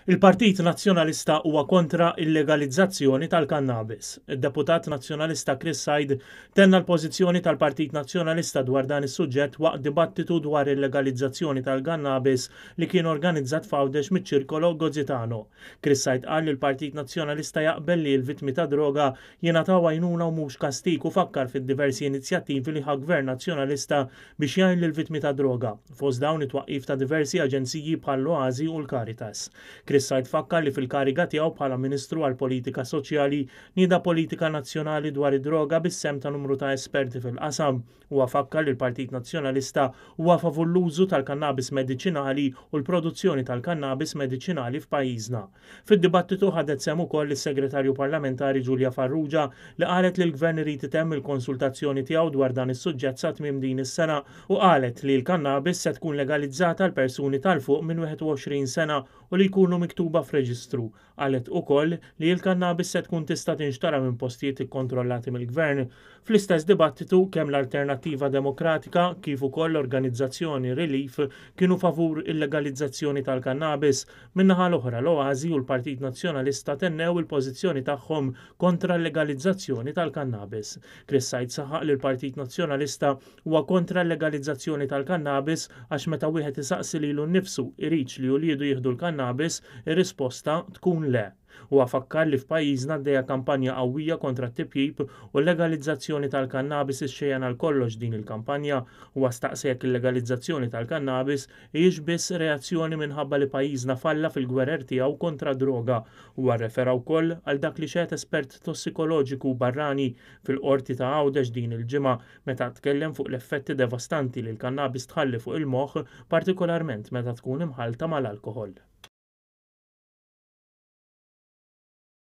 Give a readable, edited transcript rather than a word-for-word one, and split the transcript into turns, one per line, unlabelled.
Il-Partit Nazzjonalista huwa kontra l-legalizzazzjoni tal-kannabis. Id-Deputat Nazzjonalista Chris Said tenna l-pożizzjoni tal-Partit Nazzjonalista dwar dan is-suġġett waqt dibattitu dwar il-legalizzazzjoni tal-kannabis li kien organizzat f'Għawdex miċ-Circolo Gozitano. Chris Said qal li l-Partit Nazzjonalista jaqbel li l-vittmi tad-droga jingħataw għajnuna u mhux kastig u fakkar fid-diversi inizjattivi li ħa Gvern Nazzjonalista biex jgħin lill-vittmi tad-droga, fost dawn it-twaqqif ta' diversi aġenziji bħall-Oasi u l-Caritas. Chris Said fakkar li fil-kariga tiegħu bħala Ministru għall-Politika Soċjali nieda politika nazzjonali dwar id-droga bis-sehem ta' numru ta' esperti fil-qasam. Huwa fakkar li l-Partit Nazzjonalista huwa favur l-użu tal-kannabis mediċinali u l-produzzjoni tal-kannabis mediċinali f'pajjiżna. Fid-dibattitu ħadet sehem ukoll is-Segretarju Parlamentari Julia Farrugia li qalet li l-Gvern irid itemm il-konsultazzjoni tiegħu dwar dan is-suġġett sa tmiem din is-sena u qalet li l-kannabis se tkun legalizzata għal persuni ta' 'l fuq minn 21 sena u li jkunu miktuba f'reġistru. Qalet ukoll li l-kannabis se tkun tista' tinxtara minn postijiet ikkontrollati mill-Gvern. Fl-istess dibattitu, kemm l-Alternattiva Demokratika kif ukoll l-organizzazzjoni Relief kienu favur il-legalizzazzjoni tal-kannabis. Min-naħa l-oħra, l-Oasi u l-Partit Nazzjonalista tennew il-pożizzjoni tagħhom kontra l-legalizzazzjoni tal-kannabis. Chris Said saħaq li l-Partit Nazzjonalista huwa kontra l-legalizzazzjoni tal-kannabis għax meta wieħed isaqsi lilu nnifsu iridx li uliedu jieħdu l-kannabis, ir-risposta tkun le. Huwa fakkar li f'pajjiżna għaddejja kampanja qawwija kontra t-tipjip u l-legalizzazzjoni tal-kannabis ixxejjen għal kollox din il-kampanja. Huwa staqsa jekk il-legalizzazzjoni tal-kannabis hijiex biss reazzjoni minħabba li pajjiżna falla fil-gwerer tiegħu kontra d-droga. Huwa rrefera wkoll għal dak li xehed espert tossikoloġiku barrani fil-Qorti ta' Għawdex din il-ġimgħa meta tkellem fuq l-effetti devastanti li l-kannabis tħalli fuq il-moħħ partikolarment meta tkun imħallta mal-alkoħol.